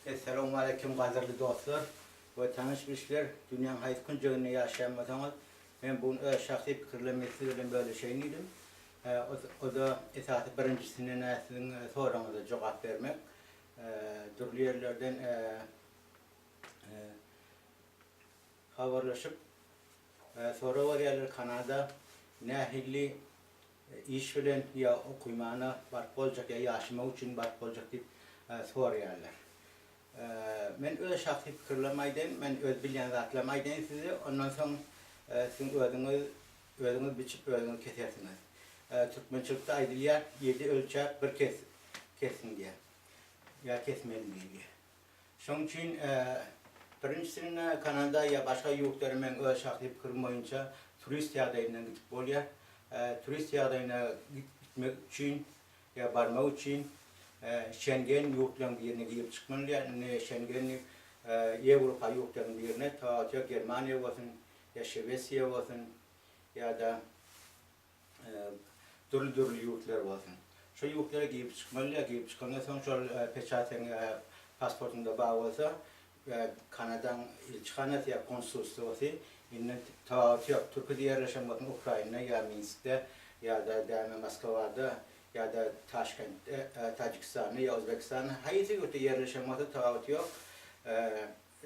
Essalawmaleýkim gadyrly dostlar we tanyş bilişler dünýäň haýsy künjeginde ýaşaýan bolsaňyz men bu gün öz şahsy pikirlerimi siz bilen bölüşeýin diýdim. O-da esasy birinjisinden siziň soragyňyza jogap bermek. Dürli ýerlerden habarlaşyp sorag berýärler Kanada nähili iş bilen ýa okymana baryp boljak ýa ýaşamak üçin baryp boljak diýip soraýarlar. Men öz şahsy pikirlerimi aýdaýyn, men öz bilýän zatlarymy aýdaýyn size, ondan soň siziň özüňiz özüňiz biçip özüňiz kesersiňiz. Türkmençilikde aýdylýar, ýedi ölçäp bir kes kessin diýýär. Ýa kesmeli diýilýär. Şoň üçin birinjisinde Kanada ýa başga ýurtlara meň öz şahsy pikirim boýunça turist ýagdaýyndan gidip bolýar. Turist ýagdaýyna gitmek üçin ýa barmak üçin Şengen ýurtlaryň birine girip çykmaly bolýar. Indi Şengen diýip Ýewropa ýurtlarynyň birine, ta Germaniýa bolsun ýa Şwesiýa bolsun ýa-da dürli-dürli ýurtlar bolsun. Şol ýurtlara girip çykmaly ýa girip çykandan soň şol peçat seň pasportyňda bar bolsa Kanadaň ilçihanasy ýa konsulstwosy indi tapawuty ýok Türkiýede ýerleşen bolsun Ukrainda ýa Minskde ýa-da däme Moskwada ýa-da Taşkentde Täjikistanda ýa Özbegistanda haýsy ýurtda ýerleşen bolsa tapawuty ýok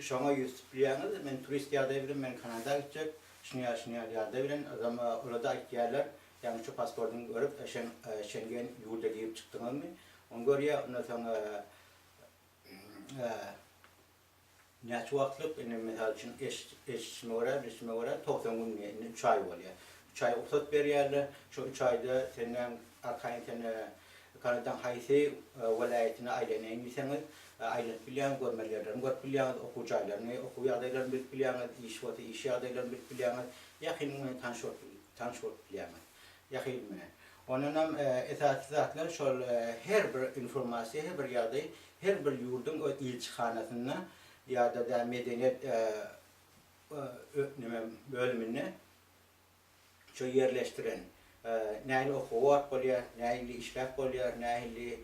Şoňa ýüz tutup bilýäňiz, men turist ýagdaýy bilen men Kanada gitjek, şuny ýaly şuny ýaly ýagdaý bilen, ozam olarda aýtýarlar, ýagny şu pasportyňy görüp şen şengen ýurda girip çykdyňyzmy, ony görýär, ondan soň näçe wagtlyk, indi mysal üçin eşidişime görä, bilşime görä 90 gün diýýär, indi üç aý bolýar. Üç aý rugsat berýärler, şo üç aýda senden arkaýyn sen Kanadaň haýsy welaýatyna aýlanaýyn diýseňiz, aýlanyp bilýäňiz, görmeli ýerlerini görüp bilýäňiz, okuw jaýlaryny, okuw ýagdaýlaryny bilip bilýäňiz, iş bolsa iş ýagdaýlaryny bilip bilýäňiz, ýakynyň bilen tanyş bolup tanyş bolup bilýäňiz. Ýakyny bilen. Ondanam esasy zatlar şol her bir informasiýa, her bir ýagdaý her bir ýurduň öz ilçihanasynda ýa-da medeniýet neme bölüminde Şo ýerleşdiren. Nähili okuwa baryp bolýar, nähili işläp bolýar, nähili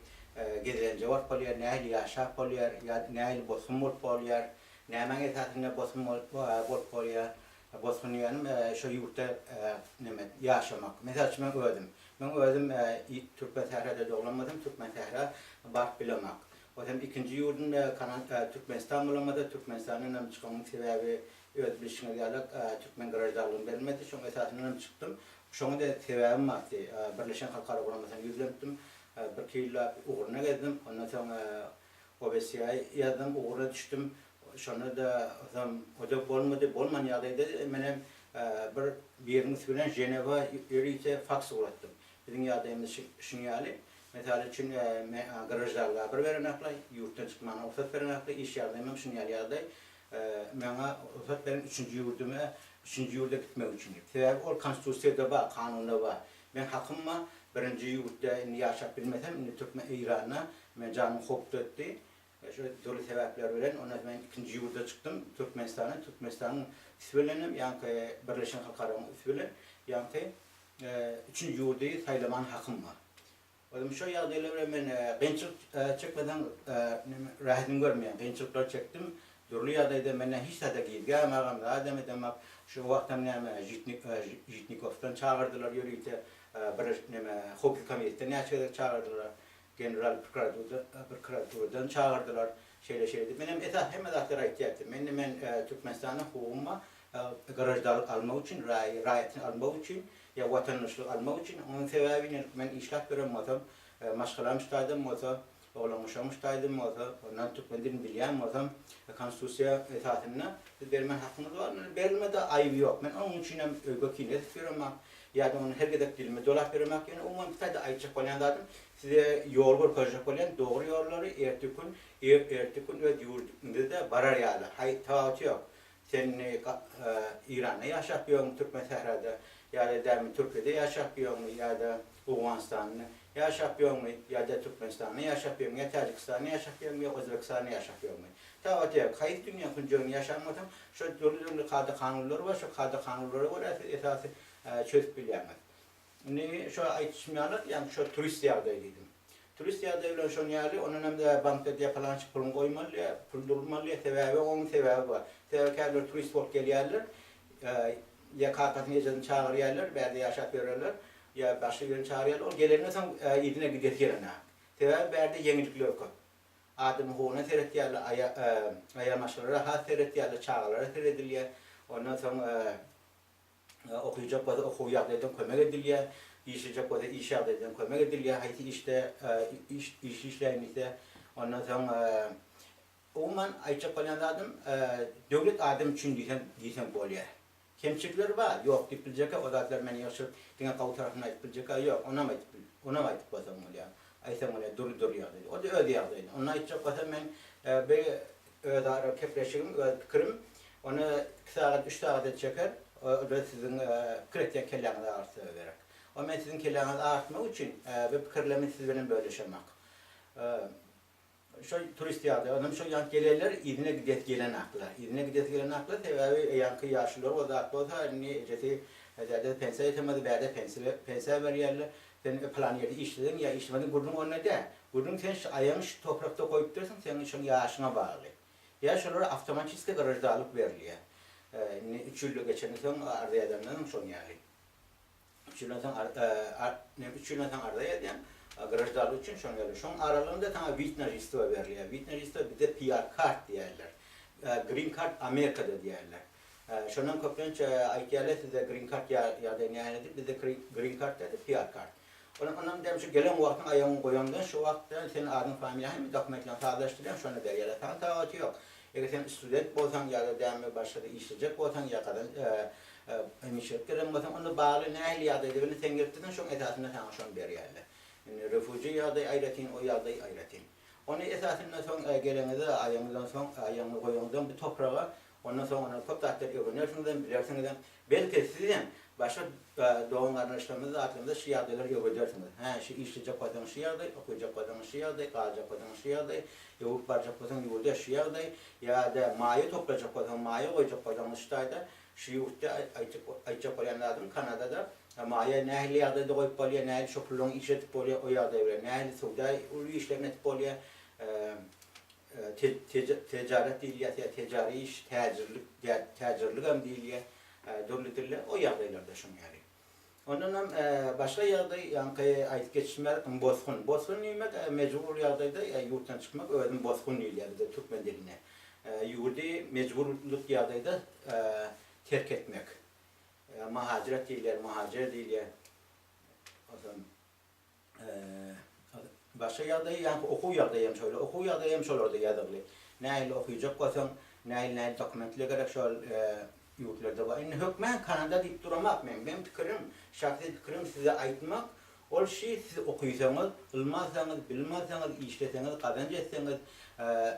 gezelenje baryp bolýar, nähili ýaşap bolýar, ýa nähili bosgun bolup bolýar, nämäň esasynda bosgun bolup bolýar. Bosgun diýýänim şo ýurtda neme ýaşamak. Mysal üçin meň özüm. Meň özüm Türkmensährada doglan bolsam Türkmensähra baryp bilemak. Ozem ikinji ýurdum Türkmenistan bolamada Türkmenistandanam çykamyň sebäbi Öz bilşiňiz ýaly, türkmen graždanlygyny berilmedi. Şoň esasyndan hem çykdym. Şoňa-da sebäbim bardy. Birleşen Halkara Guramasyna ýüzlenipdim. Birki ýyllap ugruna gezdim. Ondan soň OBSE-ä ýazdym, ugruna düşdüm. Şonda-da ozam o-da bolmady. Bolman ýagdaýda menem bir biriniň üsti bilen Ženewa ýörite faks ugratdym. Biziň ýagdaýymyz şuň ýaly. Mysal üçin, men graždanlyga bir berenoklar, ýurtdan çykmagyna rugsat berenoklar, iş ýagdaýym hem şuň ýaly ýagdaý. Maňa rugsat beriň üçünji ýurdumy üçünji ýurda gitmek üçin diýip. Sebäbi ol konstitusiýada bar, kanunda bar. Meň hakym bar, birinji ýurtda indi ýaşap bilmesem, indi türkmen Eýranda men janym howpda etdi. Şu dürli sebäpler bilen ondan soň men ikinji ýurda çykdym, Türkmenistana. Türkmenistanyň üsti bilenem ýaňky Birleşen Halkaraň üsti bilen ýaňky üçünji ýurdy saýlaman hakym bar. Özüm şo ýagdaýlar bilen men kynçylyk çekmeseň rähetini görmeýän. Kynçylyklar çekdim. Dürli ýagdaýda menden hiç zada gizgämagam, zadam edemok. Şo wagtam näme Žitnikowdan çagyrdylar ýörite bir neme howpsuz komitetden näçe gezek çagyrdylar. General prokuraturadan çagyrdylar. Şeýle şeýle diýip. Menem esasy hemme zatlary aýtýartym. Indi men Türkmenistanda hukugym bar. Graždanlyk almak üçin, raýatlyk almak üçin ýa watandaşlyk almak üçin, onuň sebäbi ine men işläp ýören bolsam, maşgalam şu taýdan bolsa, oglan-uşagym şu taýdan bolsa, ondan türkmen dilini bilýän bolsam, konstitusiýa esasynda siz bermän hakyňyz bar, indi berilmede aýyby ýok. Men onuň üçinem öýke kine edip ýöremok, ýa-da ony her gezek dilime dolap ýöremok, ýöne umuman bu taýda aýtjak bolýan zadym, size ýol görkezjek bolýan, dogry ýollary ertir-gün, ertir-gün öz ýurduňyzda barar ýaly, haý, tapawuty ýok. Sen indi Iranda ýaşap ýörüň Türkmen sährada ýa-da dämi Türkiýede ýaşap ýörüňmi ýa-da Owganystanda ýaşap ýörüňmi ýa-da Türkmenistanda ýaşap ýörüňmi ýa Täjikistanda ýaşap ýörüňmi ýa Özbegistanda ýaşap ýörüňmi Tabat ýok haýsy dünýäň künjeginde ýaşan bolsaň şo dürli dürli kada kanunlar bar şo kada kanunlara görä siz esasy çözüp bilýäňiz. Indi şo aýdyşym ýaly ýagny şo turist ýagdaýy diýdim. Turist ýagdaýy bilen şon ýaly, ondan hem bankda diýýär palança puluňy goýmaly diýýär, pul durmaly diýýär, sebäbi oň sebäbi bar. Sebäbi käbirler turist bolup gelýärler, ýa kakasyny ejesini çagyrýarlar, bärde ýaşap ýörerler, ýa başga birini çagyrýarlar, ol gelenden soň yzyna gidesi gelenok. Sebäbi bärde ýeňillikler köp. Adam hukugyna seretýärler, aýal maşgalalara has seretýärler, çagalara seredilýär. Ondan soň Okyjak bolsa okuw ýagdaýdan kömek edilýär, işlejek bolsa iş ýagdaýdan kömek edilýär, haýsy işde iş iş işläýin diýse. Ondan soň umuman aýtjak bolýan zadym döwlet adam üçin diýseň diýseň bolýar. Kemçilikleri bar, ýok diýip biljek o zatlary men ýygşyryp diňe gowy tarapyny aýdyp biljek ýok, onam aýdyp onam aýdyp bolsaň bolýar. Aýtsaň bolýar dürli dürli ýagdaýda. O-da öz ýagdaýynda. Onda aýtjak bolsam men bi Özara gepleşigim, öz pikirim. Ony iki sagat, üç sagada çeker. O-da siziň pikir etýän kelläňizi agyrtsa gerek. O men siziň kelläňizi agyrtmak üçin bu pikirlerimi siz bilen bölüşemak. Şo turist ýagdaýy. Onam şo ýank gelenler yzyna gidesi gelenaklar. Yzyna gidesi gelenaklar, sebäbi ýaňky ýaşulylar o zat bolsa indi ejesi dädesi pensiýa ýetemedi, bärde pensiýa berýärler. Sen pylan ýerde işlediň ýa işlemediň gürrüň onda däl. Gürrüň sen şu aýagyňy şu toprakda goýup dursuň seň şoň ýaşyňa bagly. Ýa şolara awtomatçiski graždanlyk berilýär. Indi üç ýylda geçenden soň arza ýazandan soň şoň ýaly. Üç ýyldan soň näme üç ýyldan soň arza ýazýaň graždanlyk üçin şoň ýaly. Şoň aralygynda saňa wid na žitelstwo berilýär. Wid na žitelstwo bizde PR kart diýýärler. Green kart Amerikada diýýärler. Şondan köplenç aýtýarlar sizde green kart ýagdaýy nähili diýip, bizde green kart däl-de PR kart. Onam diýýän şu gelen wagtyň aýagyňy goýaňdan şu wagtda seniň adyň familiýaň hemme dokumentlerini sazlaşdyrýaň şonda berýärler. Saňa tapawuty ýok. Eger sen student bolsaň ýa-da dämi başga-da işlejek bolsaň ýa gazan hemişelik gelen bolsaň onda bagly nähili ýagdaýda bilen sen gelip dursaň şoň esasynda saňa şony berýärler. Indi refugee ýagdaýy aýratyn o ýagdaý aýratyn. Ony esasynda soň geleňizde aýagyňyzdan soň aýagyňy goýaňyzdan bu topraga Ondan soň ondan köp zatlar öwrenersiňizem, bilersiňizem. Belki, sizem başga dogan-garyndaşlarymyz zatlarymyza şu ýagdaýlary öwredersiňiz. Hä, şu işlejek bolsaň şu ýagdaý, okajak bolsaň şu ýagdaý, galjak bolsaň şu ýagdaý, öwrüp barjak bolsaň ýurda şu ýagdaý, ýa-da maýa toplajak bolsaň, maýa goýjak bolsaň şu taýda, şu ýurtda aýtjak aýtjak bolýan zadym Kanadada maýa nähili ýagdaýda goýup bolýar, nähili şo pullaryňy işledip bolýar, o ýagdaý bilen nähili söwda uly işlerini edip bolýar. Tejaret diýilýär, ýa tejary iş, täjirlik, täjirligem diýilýär, dürli dilde, o ýagdaýlarda şoň ýaly. Ondanam başga ýagdaý, ýaňky aýdyp geçişim ýaly, bosgun. Bosgun diýmek, mejbur ýagdaýda ýurtdan çykmak, özüm bosgun diýilýär bizde türkmen dilinde. Ýurdy mejburlyk ýagdaýda terk etmek. Mahajiret diýilýär, muhajir diýilýär. Onsoň Başga ýagdaýy, ýaňky okuw ýagdaýy hem şeýle. Okuw ýagdaýy hem şolarda ýazygly. Nähili okyjak bolsaň, nähili-nähili dokumentler gerek şol ýurtlarda bar. Indi hökmän Kanada diýip duramak men. Meň pikirim, şahsy pikirim size aýtmak, ol şi siz okysaňyz, ylym alsaňyz, bilim alsaňyz, işleseňiz, gazanç etseňiz,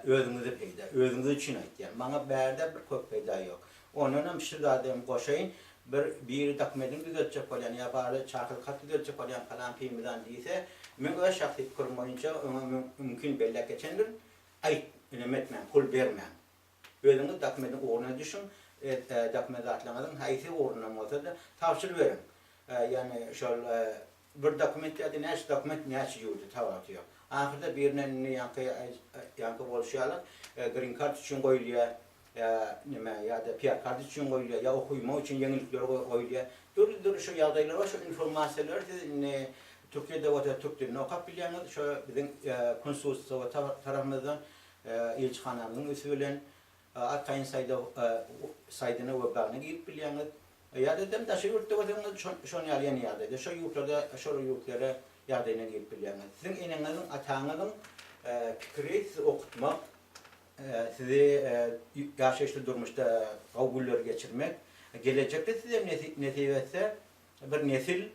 özüňize peýda. Özüňiz üçin aýtýan. Maňa bärde bir köp peýda ýok. Ondanam şu zady hem goşaýyn, bir biri dokumentini düzeltjek bolýan ýa bary çakylyk hat düzeltjek bolýan palan pimizan diýse, meň öz şahsy pikirim boýunça öňe mümkin belläp geçendirin, aýt, neme etmäň, pul bermäň. Özüňiz dokumentiň ugruna düşüň, dokument zatlaryňyzyň haýsy ugrundan bolsa-da tabşyryberiň. Ýagny şol bir dokument ýa-da näçe dokument näçe ýurda tapawuty ýok. Ahyrda birine indi ýaňky ýaňky bolşy ýaly green kart üçin goýulýar. Ýa neme, ýa-da PR kart üçin goýulýar, ýa okuýmak üçin ýeňillikler goýulýar. Dürli-dürli şu ýagdaýlar bar, şu informasiýalary siz indi Türkiýede bolsa türk dilinde okap bilýäňiz, şo biziň konsulstwo tarapymyzdan, ilçihanamyzyň üsti bilen arkaýyn saýda saýdyna we bagyna girip bilýäňiz. Ýa-da dem daşary ýurtda bolsaňyz şon ýaly ýene ýagdaýda şo ýurtlarda şol ýurtlara ýagdaýyna girip bilýäňiz. Siziň eneňiziň, ataňyzyň pikiri sizi okutmak, Sizi ýaşaýyşda durmuşda gowy günleri geçirmek, gelejekde sizem nesip etse bir nesil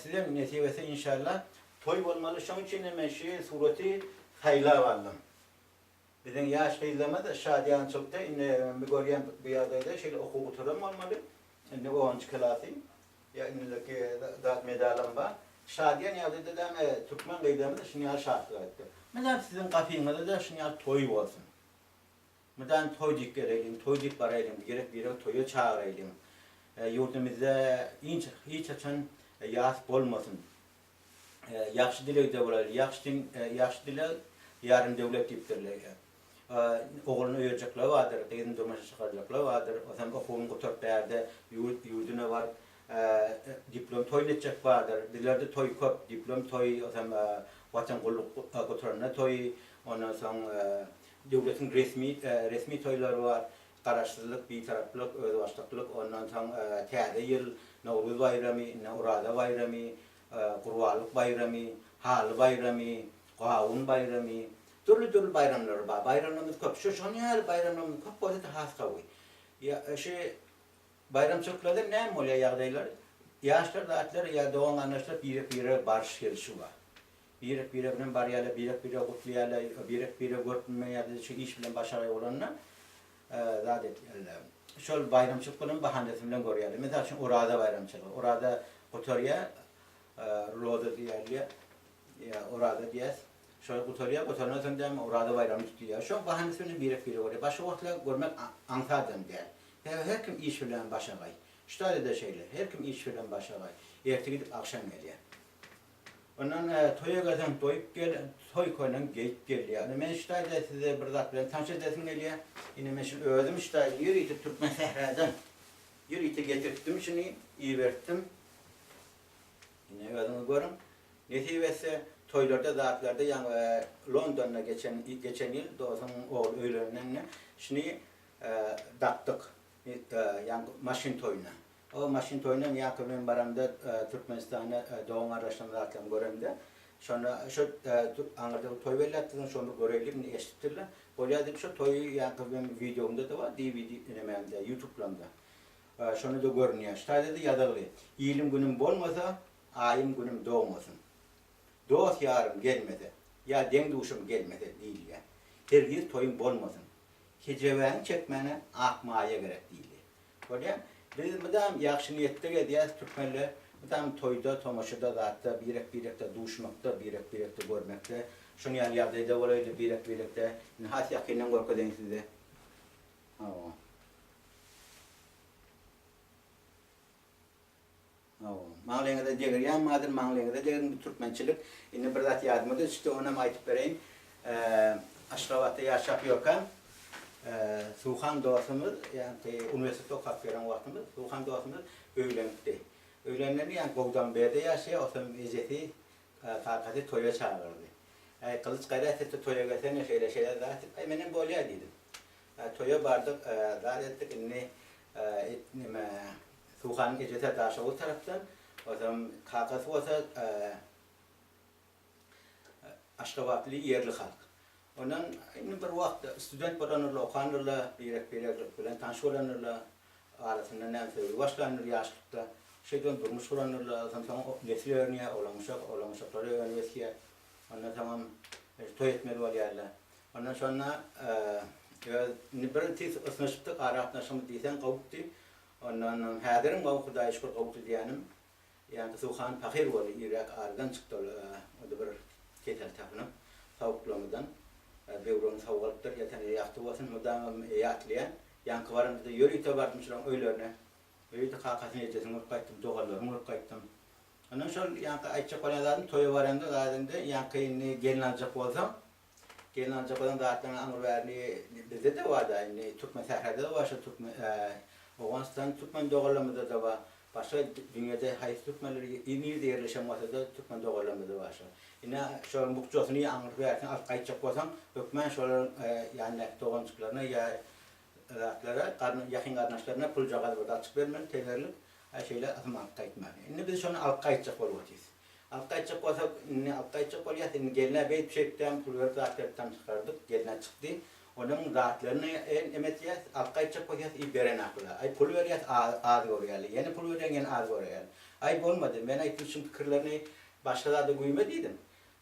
sizem nesip etse inşallah toý bolmaly şoň üçin hem men şu suraty saýlap aldym. Biziň ýaş gyzlarymyz şadyýançylykda indi men görýän bu ýagdaýda şeýle okuw gutaran bolmaly indi onunjy klasy ýa indiki zat medalam bar. Şadyýan ýagdaýda däme türkmen gyzlarymyz şuny ýaly şatlyk etdi. Mydam siziň gapyňyzda-da şuny ýaly toý bolsun. Mydam toý diýip geleýliň, toý diýip baraýlyň, gerek biregi toýa çagyraýlyň. Ýurdumyzda hiç haçan ýas bolmasyn. Ýagşy dilegde bolaýly. Ýagşy din, ýagşy dileg ýarym döwlet diýipdirler. Ogluny öýerjekler bardyr, gyzyny durmuşa çykarjaklar bardyr. Onsoň okuwyny gutaryp bärde ýurt, ýurduna baryp, diplom toýuny etjek bardyr. Bizlerde toý köp, diplom toýy, onsoň Watan gulluk gutaranda toýy, ondan soň döwletiň resmi, resmi toýlary bar. Garaşsyzlyk, Bitaraplyk, Özbaşdaklyk, ondan soň Täze ýyl, Nowruz baýramy, indi Oraza baýramy, Gurbanlyk baýramy, Haly baýramy, Gawun baýramy, dürli-dürli baýramlar bar. Baýramlarymyz köp. Şu şonuň ýaly baýramlarymyz köp bolsa-da has gowy. Ýa şu baýramçylyklarda näme bolýar ýagdaýlar? Ýaşlar zatlar ýa dogan-garyndaşlar birek-birege baryş-gelşi bar. Birek-birek bilen barýarlar, birek-biregi gutlaýarlar, birek-biregi görüp bilmeýän ýa-da şu iş bilen başagaý bolanda zat etýärler. Şol baýramçylyk bilen bahanasy bilen görýärler. Mysal üçin Oraza baýramçylygy. Oraza gutarýar, roza diýýärler, ýa Oraza diýýäs. Şol gutarýar, gutarandan soň dämi Oraza baýramy tutulýar. Şoň bahanasy bilen birek-biregi görýär. Başga wagtlar görmek aňsadam däl. Sebäbi her kim iş bilen başagaý. Şu taýda-da şeýle. Her kim iş bilen başagaý. Erte gidip agşam gelýär. Ondan toýa gelseň doýup gel, toý köneň geýip gel diýýär. Ine men şu taýda size bir zat bilen tanyş edesim gelýär. Ine men şuny özüm şu taýda ýörite türkmen sähradan ýörite getirtdim şuny, ibertdim. Ine özüňiz görüň. Nesip etse toýlarda zatlarda ýaňy Londonda geçen geçen ýyl dostuň ogly öýlenende şuny dakdyk. Ýaňky maşyn toýuna. O maşyn toýuna ýaňky men baramda Türkmenistanda dogan gardaşlaryň zatlaryny göremde, şonda şo aňyrda bir toý belläpdirler, şony bir göreýli diýip eşidipdirler. Bolýar diýip şo toýy ýaňky meň wideomda-da bar, DVD nemämde, ýutublamda. Şonda-da görünýär. Şu taýda-da ýazylgy, Ilim-günüm bolmasa, aýym-günüm dogmasyn. Dost-ýarym gelmese, ýa deň-duşum gelmese diýilýär. Hergiz toýum bolmasyn. Kejebäni çekmäne ak maýa gerek diýilýär. Bolýa. Biz mydam ýagşy niýetde gezýäs türkmenler. Mydam toýda, tomaşada, zatda, birek-birekde duşmakda, birek-birekde görmekde. Şuny ýaly ýagdaýda bolaýdy birek-birekde. Indi has ýakyndan görkezeýin size. Hawa. Hawa. Maňlaýyňyza degirýän bardyr, maňlaýyňyza degiriň bu türkmençilik. Indi bir zat ýadyma düşdi, onam aýdyp bereýin. Aşgabatda ýaşap ýörkäm, Suhan dostumyz, ýagny uniwersitetde okap ýören wagtymyz Suhan dostumyz öýlenipdi. Öýlenende ýagny Gowdamberde ýaşaýar, otam ejesi, kakasy toýa çagyrdy. Äý, Gylyç gaýrat etdi, toýa gelsene, şeýle-şeýle zat diýip, äý, menem bolýar diýdim. Toýa bardyk, zat etdik, indi neme, Suhanyň ejesi Daşoguz tarapdan, onsoň kakasy bolsa aşgabatly ýerli halk. Ondan indi bir wagt student bolandyrlar, okandyrlar, birek-birek bilen tanyş bolandyrlar, arasynda näme söýgi başlandyr ýaşlykda. Şeýdibem durmuş gurandyrlar, onsoň soň nesil örünýär, oglan-uşak, oglan-uşaklary önüp ösýär. Ondan soňam toý etmeli bolýarlar. Ondan şonda öz indi bir tiz ysnyşypdyk, aragatnaşygymyz diýseň gowupdy. Ondan häzirem gowy Hudaýa şükür gowudy diýýänim. Ýaňky Suhan pahyr boldy, irräk aradan çykdy ol, o-da bir kesel tapynyp, sowuklamadan böwregini sowgalypdyr, ýatan ýeri ýagty bolsun, mydamam ýatlaýan. Ýaňky baramda-da ýörite bardym şolaryň öýlerine. Ýörite kakasyny, ejesini görüp gaýtdym, doganlaryny görüp gaýtdym. Ondan şol ýaňky aýtjak bolýan zadym, toýa baranda zadynda ýaňky indi gelin aljak bolsaň, Gelin aljak bolan zatlaryň aňry bärini bizde-de bar-da, indi türkmen sährada-da bar, şol türkmen Owganystan türkmen doganlarymyzda-da bar. Başga dünýede haýsy türkmenler nirde ýerleşen bolsa-da türkmen doganlarymyzda bar şol. Ine şolaryň bukjasyny aňry bärisine alyp gaýtjak bolsaň, hökmän şolaryň ýanyndaky doganjyklaryna ýa zatlara, ýakyn garyndaşlaryna puljagaz bir zat çykyp bermeli, teňňelik, şeýle asym alyp gaýtmaly. Indi biz şony alyp gaýtjak bolup otyrys. Alyp gaýtjak bolsak, indi alyp gaýtjak bolýas, indi gelne beýdip şeýtdäm pul berip zat berip tam çykardyk, gelne çykdy. Onuň zatlaryny em etýäs, alyp gaýtjak bolýas, i berenaklar. Aý pul berýäs, az az görýärler. Ýene pul berýäň, ýene az görýärler. Aý bolmady, men aýtdym şuň pikirlerini başga zada güýme diýdim.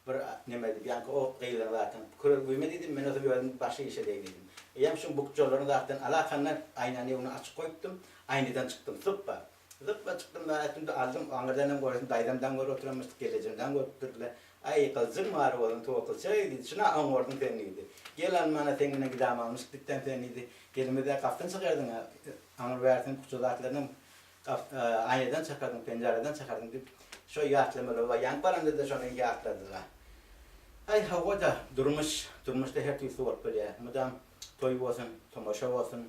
Bir neme diýip, ýaňky o gyzyň zatyny pikire güýme diýdim, men bolsa özüm başga işe deý diýdim. Eýýäm şuň bukjalaryny zatdan alakanda aýnany öňüne açyk goýupdym, aýnadan çykdym, sypba. Zypba çykdym da etdim-de aldym, aňyrdanam görsün, daýzam daň görüp oturanmyş, gelnejem daň görüpdirler. Aý, gyljyň bary bolsun, towakgylçy diýdi, şuna oňardyň sen diýdi. Gel almana seň bilen gidäm almyş gitdem sen diýdi. Gelimiz-ä gapdan çykardyň-a, aňry-bärisiniň bukja zatlarynam. Aýnadan çykardyň, penjareden çykardyň diýip, şo ýatlamalar bar. Ýaňky baranda-da şony ýatladylar. Aý, hawa-da, durmuş, durmuşda her tüýsli bolup bilýär. Mydam toý bolsun, tomaşa bolsun,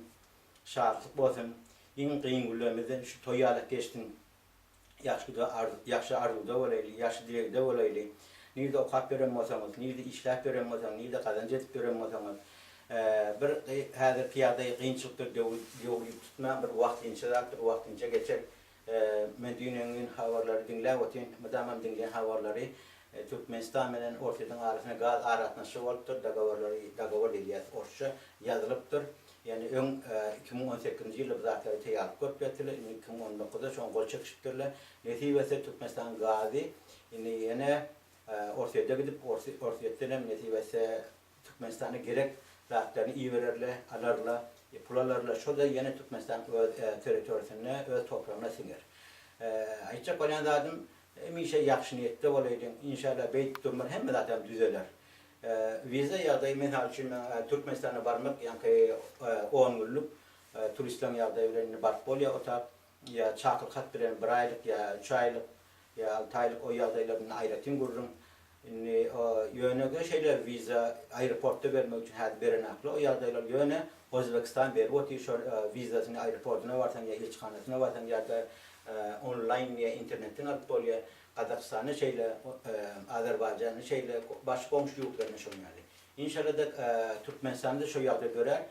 şatlyk bolsun. Iň kyn günlerimizden şu toý ýalak geçsin. Ýagşyda ýagşy arzuwda bolaýly, ýagşy dilegde bolaýly. Nirde okap ýören bolsaňyz, nirde işläp ýören bolsaňyz, nirde gazanç edip ýören bolsaňyz, bir häzirki ýagdaý kynçylykdyr döwür diýip tutmaň, bir wagtynça zatdyr, wagtynça geçer. Men düýn-öňňin habarlary diňläp otyryn, mydamam diňleýän habarlary. Türkmenistan bilen Orsýetiň arasynda gaz aragatnaşygy bolupdyr, dogoworlary, dogowor diýilýär orsça, ýazylypdyr. Ýagny öň 2018-nji ýylda bu zatlary taýýarlyk görüp ýatdylar, indi 2019-da şoňa gol çekişipdirler. Nesip etse Türkmenistanyň gazy indi ýene Orsýete gidip, Orsýetden hem nesip etse Türkmenistana gerek zatlaryny ibererler, alarlar, pul alarlar. Şo-da ýene Türkmenistanyň öz territoriýasynda, öz topragyna siňer. Aýtjak bolýan zadym, hemişe ýagşy niýetde bolaýlyň. Inşallah beýdip durman hemme zat hem düzeler. Wiza ýagdaýy mysal üçin men Türkmenistana barmak ýaňky on günlük turistleriň ýagdaýy bilen indi baryp bolýar otap ýa çakylyk hat bilen bir aýlyk ýa üç aýlyk ýa alty aýlyk o ýagdaýlar indi aýratyn gürrüň indi ýönekeý şeýle wiza aeroportda bermek üçin häzir berenaklar o ýagdaýlar ýöne Ozbekistan berip otyr şol wizasyny aeroportyna barsaň ýa ilçihanasyna barsaň ýa-da onlaýn ýa internetden alyp bolýar Gazagystanda şeýle, Azerbaýjanda şeýle, başga goňşy ýurtlarynda şoň ýaly. Inşallah-da Türkmenistanda şo ýagdaý dörär.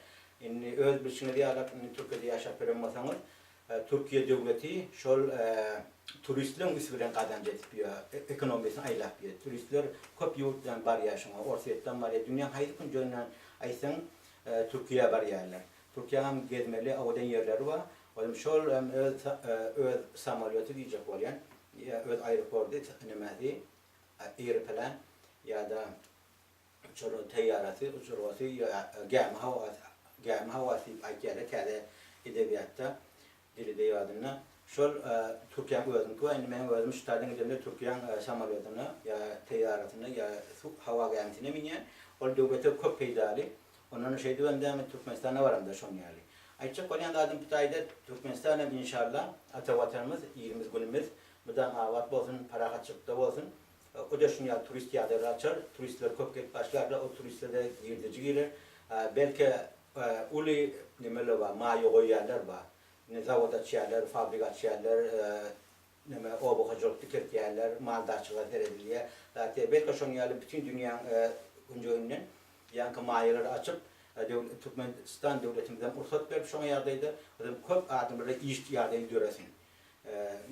Indi öz bilşiňiz ýalak, indi Türkiýede ýaşap ýören bolsaňyz, Türkiýe döwleti şol turistleň üsti bilen gazanç edip ýör, ekonomiýasyny aýlap ýör. Turistler köp ýurtdan barýar şoňa, Orsýetden barýar, dünýäň haýsy künjeginden aýtsaň Türkiýä barýarlar. Türkiýäňem gezmeli owadan ýerleri bar. Olam şol hem öz öz samolýoty diýjek bolýan. Ýa öz aeroporty nemesi aeroplan ýa-da uçar teýýarasy, uçurgasy ýa gämi howasy gämi howasy diýip aýtýarlar täze edebiýatda dil edebiýatynda. Şol Türkiýäň özüniňki bar. Indi meniň özüm şu taýdan gidemde Türkiýäň samolýotyna ýa teýýarasyna ýa howa gämisine münýän. Ol döwlete köp peýdaly. Ondan şeýdibem dämi Türkmenistana baramda şoň ýaly. Aýtjak bolýan zadym Hytaýda Türkmenistan hem inşallah ata watanymyz ilimiz günümiz mydam abat bolsun parahatçylykda bolsun o-da şuň ýaly turist ýagdaýlary açar turistler köp gelip başlarlar o turistlerde girdeji girer belki uly nemeler bar maýa goýýanlar bar indi zawod açýarlar fabrik açýarlar Neme, oba hojalyk dikeltýärler, maldarçylyga seredilýär. Zat ýa, belki şoň ýaly bütin dünýäň künjeginden ýaňky maýalary açyp, Türkmenistan döwletimizem rugsat berip şoňa ýagdaýda, ozem köp adamlara iş ýagdaýy döresin.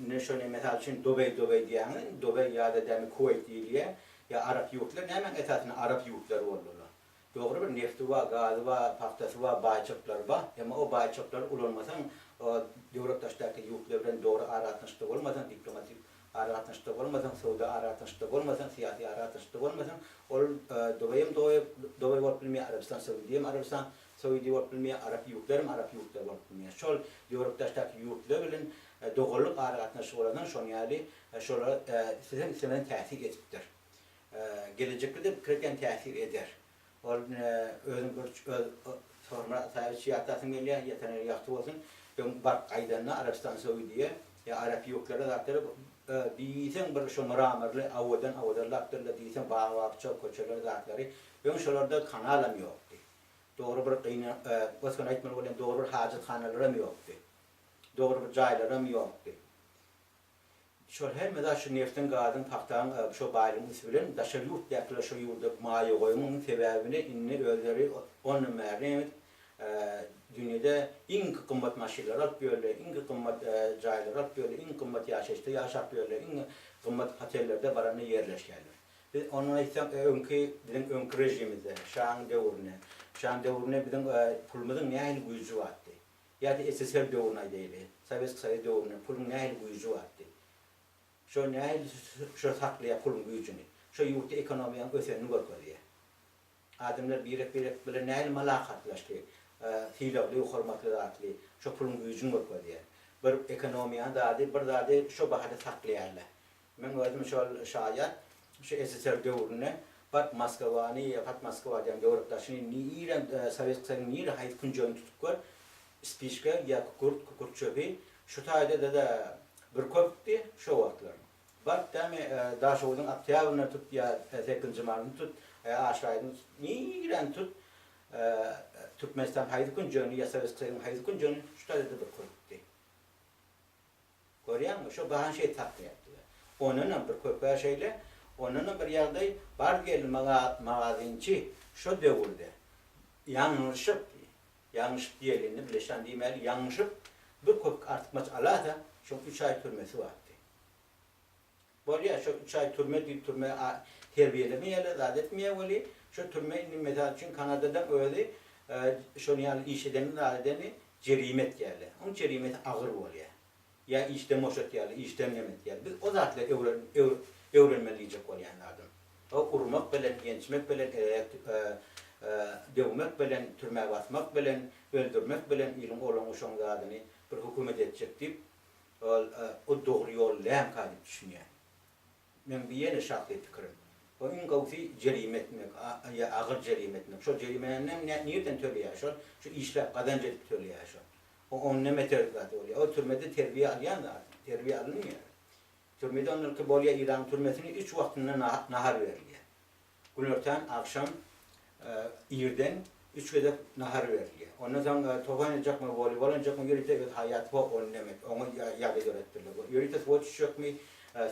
Indi şony mysal üçin Dobeý Dobeý diýýäňiz, indi Dobeý ýa-da dämi Kuweýt diýilýär, ýa arap ýurtlar nämäň esasynda arap ýurtlary boldular? Dogry bir nefti bar, gazy bar, pagtasy bar, baýçylyklary bar. Emma o baýçylyklary ulanmasaň, döwlet daşdaky ýurtlar bilen dogry aragatnaşykda bolmasaň, diplomatik aragatnaşykda bolmasaň, söwda aragatnaşykda bolmasaň, syýasy aragatnaşykda bolmasaň, ol Dubaýam Dubaý bolup bilmeýär, Arabystan Saudiýam Arabystan Saudiýa bolup bilmeýär, arap ýurtlaram arap ýurtlary bolup bilmeýär. Şol döwlet daşdaky ýurtlar bilen doganlyk aragatnaşygy bolansoň, şonuň ýaly şolara siziň islemeseň täsir edipdir. Gelejekde-de pikir edýän täsir eder. Ol özüň bir öz Saparmyrat Ataýewiç ýatlasym gelýär, ýatan ýeri ýagty bolsun. Öň baryp gaýdanda Arabystan Saudiýa ýa arap ýurtlara zatlara diýseň bir şo mramorly owadan owadanlapdyrlar diýseň bag-bakja köçeler zatlary. Öň şolarda kanalam ýokdy. Dogry bir gyna gös-göni aýtmaly bolýan dogry bir hajathanalaram ýokdy. Dogry bir jaýlaram ýokdy. Şol hemme zat şu neftiň, gazyň, pagtaň şo baýlygyň üsti bilen daşary ýurtdakylar şo ýurda maýa goýumyň sebäbini indi özleri ondan bäri näme edip dünýede iň gymmat maşynlary alyp ýörler, iň gymmat jaýlary alyp ýörler, iň gymmat ýaşaýyşda ýaşap ýörler, iň gymmat hotellerde baranda ýerleşýärler. Biz ondan aýtsaň öňki biziň öňki režimizde, şaň döwründe, şaň döwründe biziň pulumyzyň nähili güýji bardy. Ýa-da SSR döwrüni aýdaýly, Sowetskiý Soýuz döwründe puluň nähili güýji bardy? Şo nähili şo saklaýar puluň güýjüni? Şo ýurtda ekonomiýanyň ösenini görkezýär. Adamlar birek-birek bilen nähili mylakatlaşdy, sylagly, hormatly zatly, şo puluň güýjüni görkezýär. Bir ekonomiýany zady, bir zady şo bahada saklaýarlar. Meň özüm şol şaýat, şu SSR döwründe bat Moskawany, hat Moskwa diýen döwlet daşyny nirä Sowetskiý Soýuzyň nirä haýsy künjegini tutup gör, spiçka ýa kükürt, kükürt çöpi. Şu taýda-da bir köpdi şo wagtlar. Baryp dämi Daşoguzyň Oktýabryndan tut ýa Sekizinji martyny tut, ýa Aşyr aýdyny tut, niräni tut, Türkmenistanyň haýsy künjegini ýa Sowetskiý Soýuzyň haýsy künjegini şu taýda-da bir köpdi. Görýäňmi, şo bahan şeýdip saklaýardylar. Ondanam bir köpe şeýle, ondanam bir ýagdaý bar gelin magazinçi şo döwürde ýalňyşyp, ýalňyşyp diýeli indi bileşan diýmäli, ýalňyşyp bir köpük artykmaç alasa, şoň üç aý türmesi bardy. Bolýa, şo üç aý türme diýip türme terbiýelemeýärler, zat etmeýär weli, şo türme indi mysal üçin Kanadadaň özi şony ýaly iş edeni zat edeni jerime etýärler. Oň jerimesi agyr bolýar. Ýa işden boşatýarlar, işden neme etýärler. Biz o zatlary öwren öwrenmeli diýjek bolýan zadym. O urmak bilen, ýençmek bilen, döwmek bilen, türmä basmak bilen, öldürmek bilen iliň oglan-uşagyň zadyny bir hökümet etjek diýip Ol o dogry ýol dälka diýip düşünýän. Meň bu ýene şahsy pikirim. O iň gowusy jerime etmek, ýa agyr jerime etmek. Şol jerimänem nirden töleýär şol? Şu işläp gazanç edip töleýär şol. O ondan beter zat bolýar. O türmede terbiýe alýan zat. Terbiýe alynmaýar. Türmede ondan ki bolýar Iranyň türmesini üç wagtynda nahar berilýär. Günortan, agşam, irden üç gezek nahar berilýär. Ondan soň top oýnajakmy, woleýbol oýnajakmy ýörite öz haýýat ho ony nemet, oňa ýagdaý döretdirler. Ýörite suwa düşjekmi,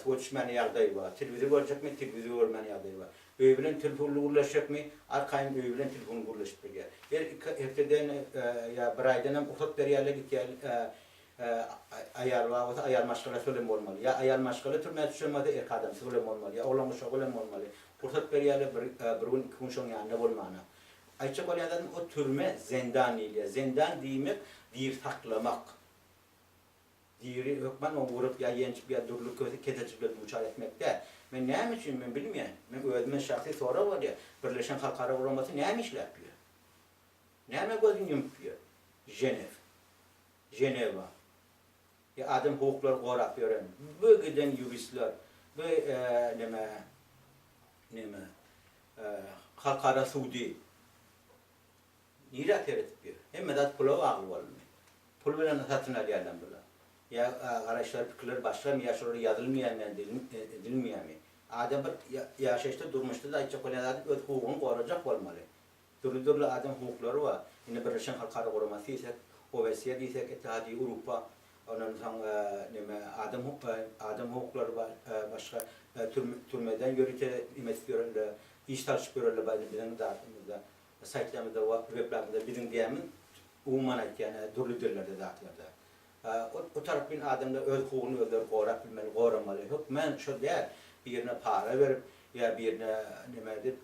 suwa düşmäne ýagdaý bar. Telewizor görjekmi, telewizor görmäne ýagdaý bar. Öýi bilen telefonly gürleşjekmi, arkaýyn öýi bilen telefonly gürleşip bilýär. Her iki hepdeden ýa bir aýdan hem rugsat berýärler gitýär Aýal bar bolsa aýal maşgalasy bilen bolmaly. Ýa aýal maşgala türmä düşen bolsa erkek adamsy bilen bolmaly. Ýa oglan uşagy bilen bolmaly. Pursat berýärler bir bir gün iki gün şoň ýanynda bolmana. Aýtjak bolýan zadym o türme zendan diýilýär. Zendan diýmek diri saklamak. Diri hökman ony urup ýa ýenjip ýa dürli keselçiliklere duçar etmek däl. Men näme üçin men bilmeýän. Men özüme şahsy sorag bolýar. Birleşen halkara guramasy näme işläp ýör? Näme gözüni ýumup ýör? Ženew. Ženewa. Ýa adam hukuklary gorap ýören bu giden ýuristler, bu neme, neme, halkara sudy nirä seredip ýör? Hemme zat pula bagly boldumy? Pul bilen satyn alýarlar bular. Ýa garaýyşlary, pikirleri başgamy, ýa şolar ýazylmaýarmy, edilmeýärmi? Adam bir ýaşaýyşda, durmuşda-da aýtjak bolýan zady öz hukugyny gorajak bolmaly. Dürli-dürli adam hukuklary bar. Indi Birleşen Halkara Guramasy diýsek, OBSE diýsek, Ittihadiýe Urupa, ondan soň neme adam adam hukuklary bar, başga türmeden ýörite neme edip ýörenler, iş salşyp ýörenler bar indi biziň zatymyzda, saýtlarymyzda, weblarymyzda biziň diýýämiz umuman aýtýan dürli dillerde zatlarda. O tarap bilen adamlar öz hukugyny özleri gorap bilmeli, goramaly. Hökmän şo däl, birine para berip ýa birine neme edip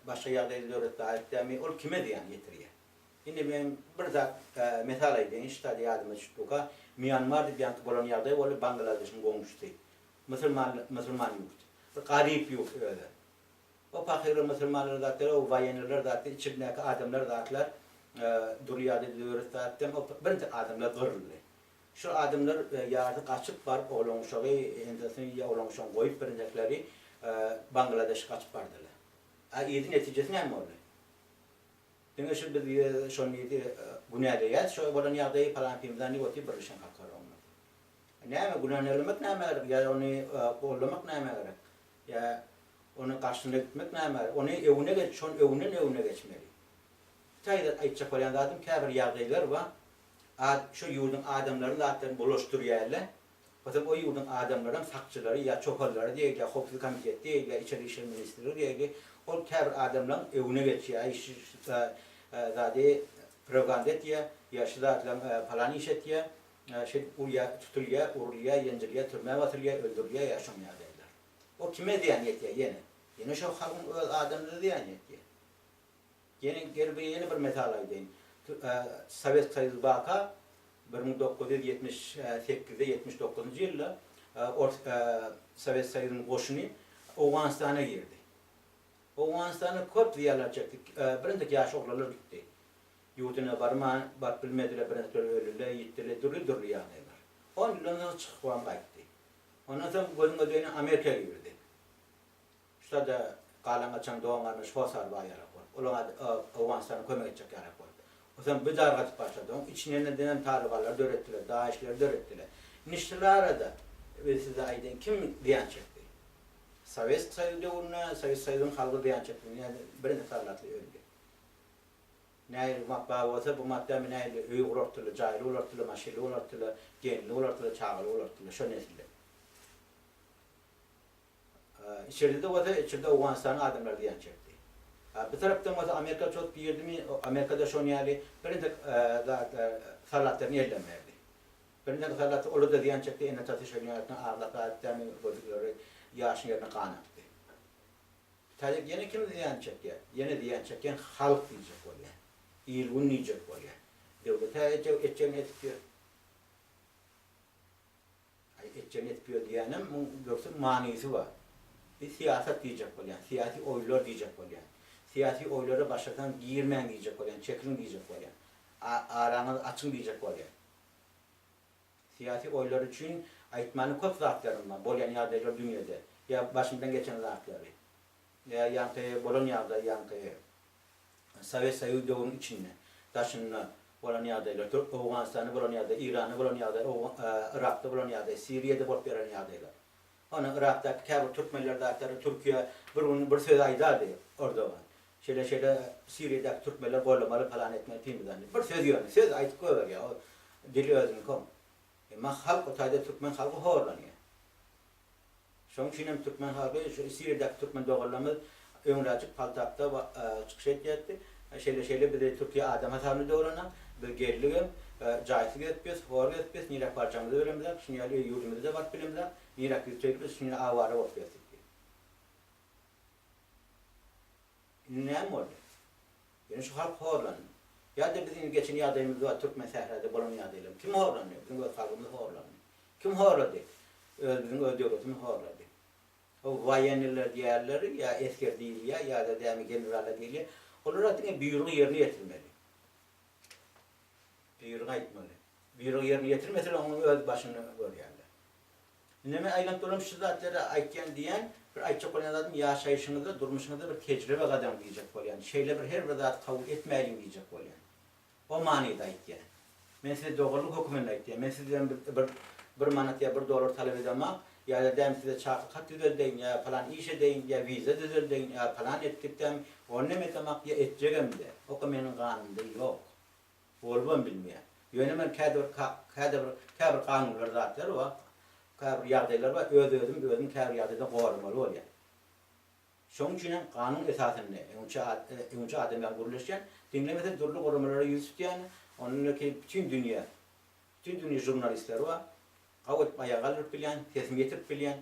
başga ýagdaýda döwlet laýyk dälmi, ol kime zyýan ýetirýär? Indi men bir zat mysal aýdaýyn, şu taýda ýadyma düşüp durka, Mýanmar diýip ýaňky bolan ýagdaý boldy, Bangladeşiň goňşusy. Musulman musulman ýurt. Bir garyp ýurt özi. O pahyrlar musulmanlar zatlar, o waýenliler zatlar, içindäki adamlar zatlar dürli ýagdaýda döwlet zatdan o birinji adamlar gyryldy. Şol adamlar ýarysy gaçyp baryp oglan uşagy hendesini ýa oglan uşagyny goýup birinjekleri Bangladeşe gaçyp bardylar. A yzy netijesi näme boldy? Diňe şu biz şony günäleýäs şo bolan ýagdaýy palan pimzan diýip otyr Birleşen Halklar Guramasy. Näme günänelemek nämä gerek ýa ony gollamak nämä gerek? Ýa ony garşysyna gitmek nämä gerek? Ony öwüne geç şony öwünden öwüne geçmeli. Täze aýtjak bolýan zadym käbir ýagdaýlar bar. Ad şo ýurduň adamlaryny zatlaryny bulaşdyrýarlar. Bolsa o ýurduň adamlaram sakçylary ýa çopanlary diýeli ýa howpsuzlyk komiteti diýeli ýa içeri işler ministrligi diýeli ol käbir adamlaň öwüne geçýär aý şu zady propaganda etýär ýa şu zatlaň palan iş etýär şeýdip urýar tutulýar urulýar ýenjilýär türmä basylýar öldürilýär ýa şoň ýagdaýlar. O kime zyýan ýetýär ýene? Ýene şo halkyň öz adamyna zyýan ýetýär. Ýene gel bir ýene bir mysal aýdaýyn. Sowet Soýuzy baka 1978-de 79-njy ýylda ors Sowet Soýuzynyň goşuny Owganystana girdi. Owganystana köp zyýanlar çekdi. Birinjik ýaş oglanlar gitdi. Ýurduna barman, baryp bilmediler, birinjikler öldüler, ýitdiler, dürli-dürli ýagdaýlar. On ýyldan soň çykybam gaýtdy. Ondan soň gözüň ödeýine Amerika girdi. Şurada galan-gaçan dogan-garyndaş hossar bar ýalak bolup. Olaň ady Owganystana kömek etjek ýalak bolup. Onsoň bu dargadyp başlady. Oň içinden talybanlary döretdiler, DAIŞ-leri döretdiler. Indi şulara-da men size aýdaýyn, kim zyýan çekdi? Sowet Soýuzy döwründe Sowet Soýuzynyň halky zyýan çekdi. Näme birinji sallatly öldi. Nähili matba bolsa bu matba nähili öý gurartdylar, jaýly bolartdylar, maşynly bolartdylar, gelinli bolartdylar, çagaly bolartdylar şo nesiller. Içeride-de bolsa içerde Owganystanyň adamlary zyýan çekdi. Bir tarapdan bolsa Amerika çozup girdimi, Amerika-da şon ýaly birinji sallatlaryny elden berdi. Birinji sallat olar-da zyýan çekdi, ene-atasy şon ýaly aglap gaýtdy, gözleri ýaşyň ýerine gan akdy. Täjik ýene kim zyýan çekýär? Ýene zyýan çekýän halk diýjek bolýar. Il-gün diýjek bolýar. Döwlet-ä etjegini edip ýör. Aý, etjegini edip ýör diýýänem muň dürsi manysy bar. Bir syýasat diýjek bolýan, syýasy oýlar diýjek bolýan. Syýasy oýlara başlasaň girmäň diýjek bolýan, çekiliň diýjek bolýan. Araňyzy açyň diýjek bolýan. Syýasy oýlar üçin aýtmany köp zatlarym bar, bolýan ýagdaýlar dünýede, ýa başymdan geçen zatlary, ýa ýaňky bolan ýagdaý ýaňky Sowet Soýuz döwrüniň içinde, daşynda bolan ýagdaýlar, Türk Owganystanda bolan ýagdaý, Iranda bolan ýagdaý, Yrakda bolan ýagdaý, Siriýada bolup ýören ýagdaýlar. Ony Yrakdaky käbir türkmenler zatlary Türkiýe bir gün bir söz aýdardy Erdogan. Şeýle şeýle Siriýadaky türkmenler gollamaly palan etmeli pimizan diýip. Bir söz ýöne söz aýdyp goýberýär. O dili özüniňki oň. Emma halk o taýda türkmen halky horlanýar. Şoň üçin hem türkmen halky şu Siriýadaky türkmen doganlarymyz öňräjik Paltapda çykyş edýärdi. Şeýle şeýle bizi Türkiýe adam hasabyna döwranak. Biz geldigem jaýsyz gezip ýörüs, hor gezip ýörüs, niräk barjagymyzy bilemizok, şuny ýaly öý ýurdumyza-da baryp bilemizok, niräk ýüz tutaydyk biz şuny ýaly awara bolup ýörüs diýip. Indi näme boldy? Ýöne şu halk horlandy. Ýa-da biz indi geçen ýagdaýymyz bar, türkmen sährada bolan ýagdaýlar. Kim horlandy? Biziň öz halkymyz horlandy. Kim horlady? Öz biziň öz döwletimiz horlady. O waýenniler diýýärler, ýa esger diýilýär, ýa-da dämi generallar diýilýär. Olara diňe buýrugy ýerine ýetirmeli. Buýrugy aýtmaly. Buýrugy ýerine ýetirmeseler onuň öz başyny görýärler. Indi men aýlanyp dolanyp şu zatlary aýtýan diýýän, bir aýtjak bolýan zadym ýaşaýşyňyzda, durmuşyňyzda bir tejribe gazanyň diýjek bolýan. Şeýle bir her bir zady kabul etmäýliň diýjek bolýan. O manyda aýtýan. Men size doganlyk höküminde aýtýan. Men sizden bir bir bir manat ýa bir dollar talap edemak, ýa-da däm size çakylyk hat düzeldeýin, ýa palan iş edeýin, ýa wiza düzeldeýin, ýa palan etdik däm, ony hem edemak ýa etjegem däl. Oka meniň ganymda ýok. Bolubam bilmeýär. Ýöne men käde bir käde bir käbir kanunlar zatlar bar, käbir ýagdaýlar bar, öz-özüm özüm käbir ýagdaýda goramaly bolýan. Şonuň üçin hem kanun esasynda öňçe öňçe adam bilen gürleşýän, diňlemese dürli guramalara ýüz tutýan, onundaky bütin dünýä, bütin dünýä žurnalistleri bar. Gawy edip aýaga galdyryp bilýän, sesimi ýetirip bilýän,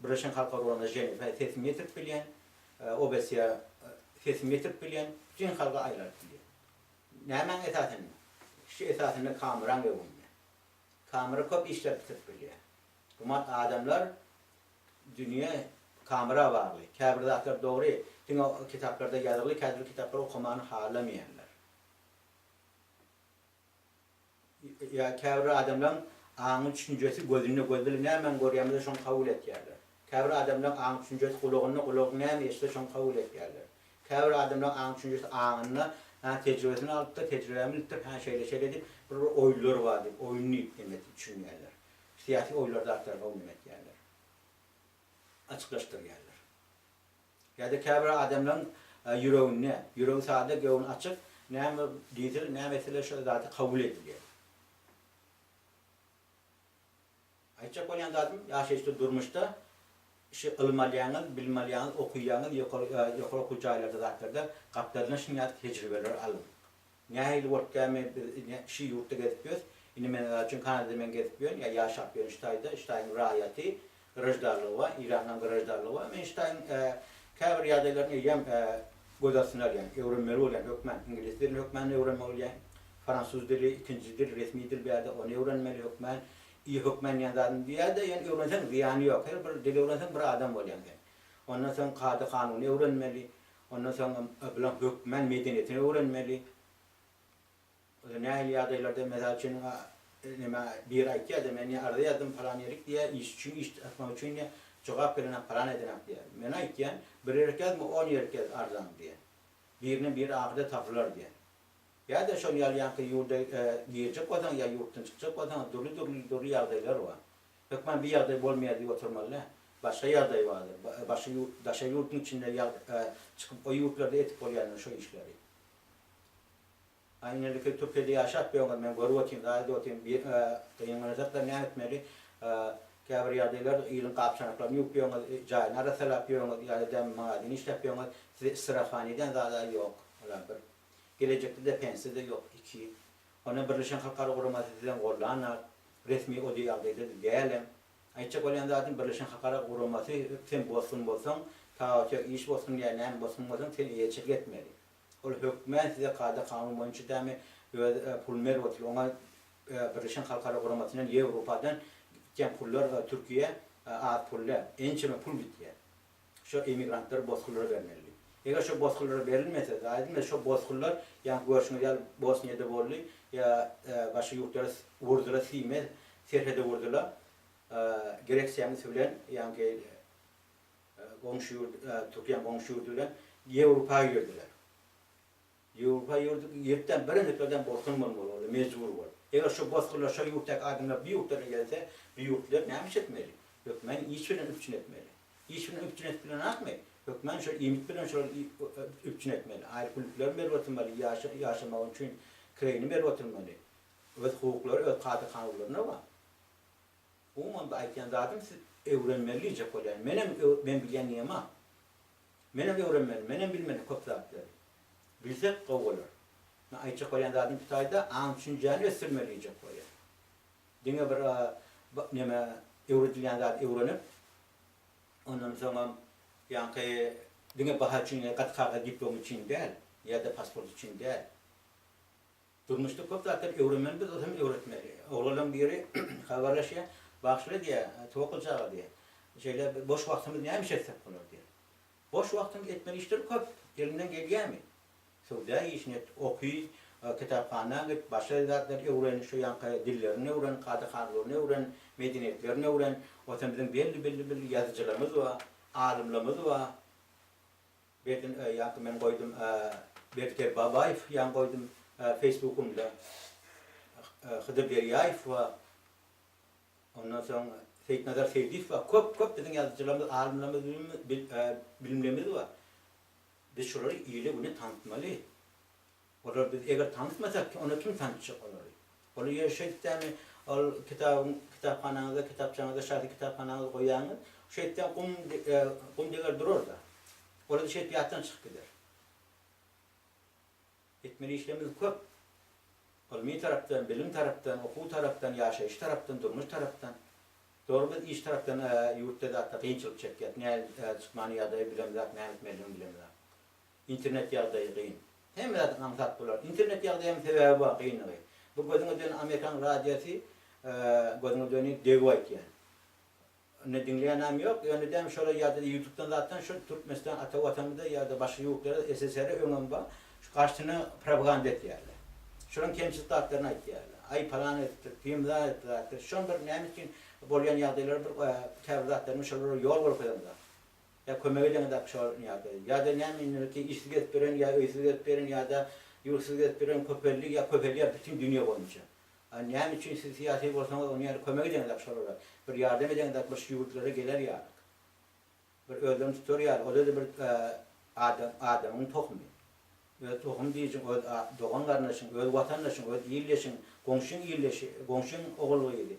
Birleşen Halklar Guramasy Ženewe sesimi ýetirip bilýän, OBSE sesimi ýetirip bilýän, bütin halka aýlanyp bilýän. Nämäň esasynda? Şu esasynda kameraň öňünde. Kamera köp işler bitirip bilýär. Gymmat adamlar dünýe kamera bagly. Käbir zatlar dogry, diňe kitaplarda ýazylgy, käbir kitaplary okamany halamaýanlar. Ýa käbir adamlaň aňy düşünjesi gözünde göz bilen nämäni görýän bolsa şony kabul etýärler. Käbir adamlaň aňy düşünjesi gulagynda gulagyň näme eşitse şony kabul etýärler. Käbir adamlaň aňy düşünjesi aňynda hä tejribesini alypdyr tejribämi bilipdir hä şeýle şeýle diýip bir bir oýunlar bar diýip oýun diýip neme etip düşünýärler. Syýasy oýunlar zatlar gowy neme etýärler. Açyklaşdyrýarlar. Ýa-da käbir adamlaryň ýüreginde, ýüregi sada, göwni açyk, näme diýseler, näme etseler şo zady kabul edilýär. Aýtjak bolýan zadym, ýaşaýyşda, durmuşda şu ylym alýaňyz, bilim alýaňyz, okuýaňyz, ýokary ýokary okuw jaýlarda zatlarda gapdalyndan şuny ýaly tejribeleri alyň. Nähili bolup dämi biz ine şu ýurtda gezip ýörüs. Indi men mysal üçin Kanadada men gezip ýörün ýa ýaşap ýörün şu taýda, şu taýyň raýaty, graždanlygy bar, Iranyň graždanlygy bar. Men şu taýyň käbir ýagdaýlaryny eýýäm göz astyna alýan, öwrenmeli bolýan hökmän. Iňlis dilini hökmän öwrenmeli bolýan, fransuz dili ikinji dil, resmi dil bärde ony öwrenmeli hökmän. I hökmän diýen zadym diýýär-de, ýöne öwrenseň zyýany ýok. Her bir dili öwrenseň bir adam bolýaň sen. Ondan soň kada-kanuny öwrenmeli. Ondan soň bilen hökmän medeniýetini öwrenmeli. Nähili ýagdaýlarda, mysal üçin, neme biri aýtýar-da, men diýýär, arza ýazdym palan ýerik diýýär, iş üçin, iş tapmak üçin diýýär, jogap gelenok, palan edenok diýýär. Men aýtýan, bir ýerik ýazma, on ýerik ýaz arzaňy diýýän. Birine biri ahyrda tapylar diýýän. Ýa-da şol ýaly ýaňky ýurda girjek bolsaň ýa ýurtdan çykjak bolsaň dürli-dürli dürli ýagdaýlar bar. Hökman bir ýagdaý bolmaýar diýip oturmaly däl. Başga ýagdaý bardyr. Başga ýurt, daşary ýurduň içinde ýag çykyp o ýurtlarda edip bolýandyr şo işleri. A ineliki Türkiýede ýaşap ýöňüz men görüp otyryn, zat edip otyryn. Bir gynanasakda näme etmeli? Käbir ýagdaýlar iliň gap-çanaklaryny ýuwup ýöňüz, jaýyny arassalap ýöňüz ýa-da däm magazin işläp ýöňüz, size istirahat edýän zada ýok. Olam bir. Gelejekde-de pensiýa-da ýok. Iki. Onda Birleşen Halkara Guramasy sizden gollanok. Resmi o ýagdaýda-da dälem. Aýtjak bolýan zadym Birleşen Halkara Guramasy sen bosgun bolsaň, tawaçak iş bosgun ýa näme bosgun bolsaň sen eýeçilik etmeli. Ol hökmän size kada kanun boýunça dämi öz puluny berip otyr. Oňa Birleşen Halkara Guramasyndan Ýewropadan gitýän pullar Türkiýä az pul däl. Ençeme pul gitýär. Şo emigrantlar bosgunlara bermeli. Eger şo bosgunlara berilmese, zaýa edilmese, şo bosgunlar, ýaňky görşüňiz ýaly Bosniýada boldy, ýa başga ýurtlara urdular, sime serhede urdular. Greksiýanyň üsti bilen, ýaňky goňşy ýurt, Türkiýäniň goňşy ýurdy bilen Ýewropa girdiler. Ýewropa ýurdy giripden birinjiklerden bosgun bolmaly boldy, mejbur bolup. Eger şo bosgunlar, şo ýurtdaky adamlar bu ýurtlara gelse, bu ýurtlar näme iş etmeli? Hökmän iş bilen üpjün etmeli. Iş bilen üpjün edip bilenakmy? Hökmän şol iýmit bilen şolary üpjün etmeli. Aýlyk-pulluklaryny berip oturmaly, ýaşamagy üçin kireýini berip oturmaly. Öz hukuklary, öz kada-kanunlaryna bar. Umuman bu aýtýan zadym siz öwrenmeli diýjek bolýan. Menem men bilýän diýemok. Menem öwrenmeli, menem bilmeli köp zatlary. Bilsek gowy bolar. Men aýtjak bolýan zadym şu taýda aň-düşünjäni ösdürmeli diýjek bolýan. Diňe bir neme öwredilýän zady öwrenip, ondan soňam ýaňky diňe baha üçin ýa gaty kagyz diplom üçin däl, ýa-da pasport üçin däl. Durmuşda köp zatlary öwrenmeli biz ozem öwretmeli. Oglanlaň biri habarlaşýar, Bagşyla diýýär, Towakgulja aga diýýär. Şeýle boş wagtymyz näme iş etsek bolar diýýär. Boş wagtyň etmeli işleri köp, eliňden gelýärmi? Söwda işini et, oky, kitaphana git, başga zatlary öwren, şu ýaňky dillerini öwren, kada-kanunlaryny öwren, medeniýetlerini öwren. Ozem biziň belli-belli ýazyjylarymyz bar, alymlarymyz bar. Berdi ýaňky men goýdum Berdi Kerbabaýew ýaňy goýdum feýsbukymda Hydyr Derýaýew bar ondan soň Seýitnazar Seýdiýew bar köp köp biziň ýazyjylarymyz alymlarymyz bilimlimiz bar biz şolary ile güne tanytmaly Olar biz eger tanytmasak onda kim tanytjak olary? Olar ýeri şeýtdämi ol kitabyň kitaphanaňyzda kitapçaňyzda şahsy kitaphanaňyzda goýaňyz şeýtseň gum gum deger durarda. Olar-da şeýdip ýatdan çykyp gider. Etmeli işlerimiz köp. Ylmy tarapdan, bilim tarapdan, okuw tarapdan, ýaşaýyş tarapdan, durmuş tarapdan. Dogry biz iş tarapdan ýurtda zatda kynçylyk çekýäs. Näl çykmany ýagdaýy bilemzok, näme etmelidigini bilemzok. Internet ýagdaýy gyn. Hemme zat aňsat bolar. Internet ýagdaýam sebäbi bar kynlygy. Bu gözüňe döni amerikan radiosy gözüňe döni degip aýtýan. Indi diňleýänam ýok, ýöne däm şolar ýa-da ýutubdan zatdan şu Türkmenistan ata watanymyzda ýa-da başga ýurtlarda SSR öňem bar şu garşysyna propaganda etýärler. Şolaň kemçilik zatlaryny aýtýarlar. Aý palan edipdir, pimzan edipdir zatdyr. Şon bir näme üçin bolýan ýagdaýlary bir käbir zatlaryny şolara ýol görkezemzok. Ýa kömek edeňizak şol ýa-da ýa-da näme indiki işsiz gezip ýören ýa öýsüz gezip ýören ýa-da ýurtsyz gezip ýören köpeldi ýa köpelýär bütin dünýe boýunça. A näme üçin siz syýasy bolsaňyz ony ýaly kömek edeňizak şolara bir ýardam edeňizak bir şu ýurtlara geler ýalyk. Bir özlerini tutar ýaly oda-da bir adam adamyň tohumy. Öz tohum diýjiň öz dogan garyndaşyň öz watandaşyň öz ildeşiň goňşyň ildeşi goňşyň ogul gyzy.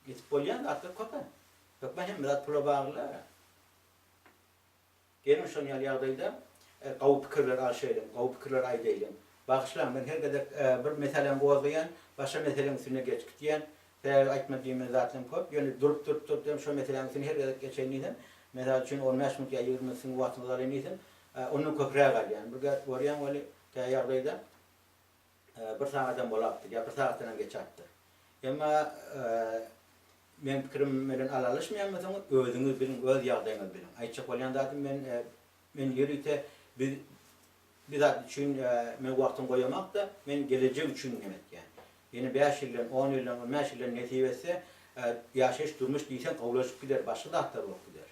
Ýetip bolýan zatlar köp-ä. Hökman hemme zat pula bagly däl-ä. Geliň şon ýaly ýagdaýda gowy pikirler alşaýlyň, gowy pikirler aýdaýlyň. Bagyşlaň, men her gezek bir meseläni gozgaýan, başga meseläň üstüne geçip gidýän. Sebäbi aýtma diýmeli zatlarym köp. Ýöne durup durup durup hem şo meseläniň üstüne her gezek geçeýin diýsem, mysal üçin on bäş minut ýa 20 minut siziň wagtyňyzy alaýyn diýsem, ondan köpräk alýan. Bir görýän weli kä ýagdaýda bir sagadam bolapdyr ýa bir sagatdan hem geçäpdir. Emma meň pikirim bilen alalaşmaýan bolsaňyz, özüňiz biliň, öz ýagdaýyňyzy biliň. Aýtjak bolýan zadym men men ýörite biz bir zat üçin men wagtymy goýamak-da, men gelejek üçin hem etýän. Ýene bäş ýyldan, on ýyldan, on bäş ýyldan nesip etse, ýaşaýyş, durmuş diýseň gowulaşyp gider, başga zatlar bolup gider.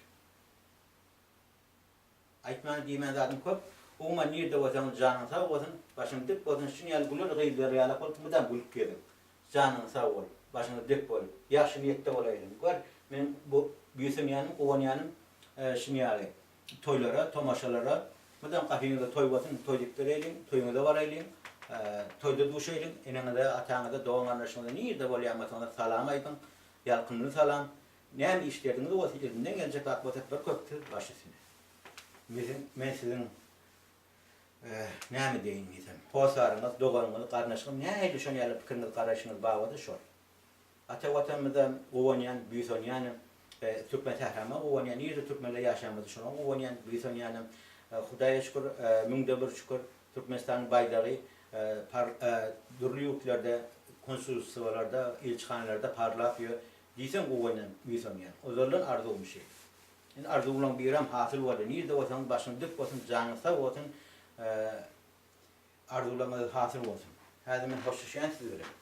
Aýtman diýmän zadym köp. Umuman nirde bolsaňyz janyň sag bolsun, başyň dik bolsun, şuny ýaly güler gyzlar ýalak bolup mydam gülüp geziň. Janyň sag bol, başyňyz dik bol, ýagşy niýetde bolaýlyň. Gör, men bu buýsanýanym, guwanýanym şuny ýaly toýlara, tomaşalara mydam gapyňyzda toý bolsun, toý diýip bereýliň, toýuňyza baraýlyň, toýda duşaýlyň, eneňize, ataňyza, dogan-garyndaşyňyza nirde bolýan bolsaňyz salam aýdyň, ýalkymly salam. Näme iş derdiňiz bolsa, elinden geljek zat bolsa bir köp söz baş üstüne. Mesiň, men siziň näme diýeýin diýsem, hossaryňyz, doganyňyz, garyndaşyňyz nähili şon ýaly pikiriňiz, garaýşyňyz bar bolsa şol. Ata Watanymyza guwanýan, buýsanýanam, türkmen sährama guwanýan, nirede türkmenler ýaşaýan bolsa şoňa guwanýan, buýsanýanam. Hudaýa şükür, müňde bir şükür, Türkmenistanyň baýdagy dürli ýurtlarda, konsulstwolarda, ilçihanalarda parlap ýör. Diýseň guwanýan, buýsanýan. Ozaldan arzuwym şeýle. Indi arzuwlaň birem hasyl boldy. Nirde bolsaňyz başyň dik bolsun, janyň sag bolsun, arzuwlaňyz hasyl bolsun. Häzir men hoşlaşýan siz bilen.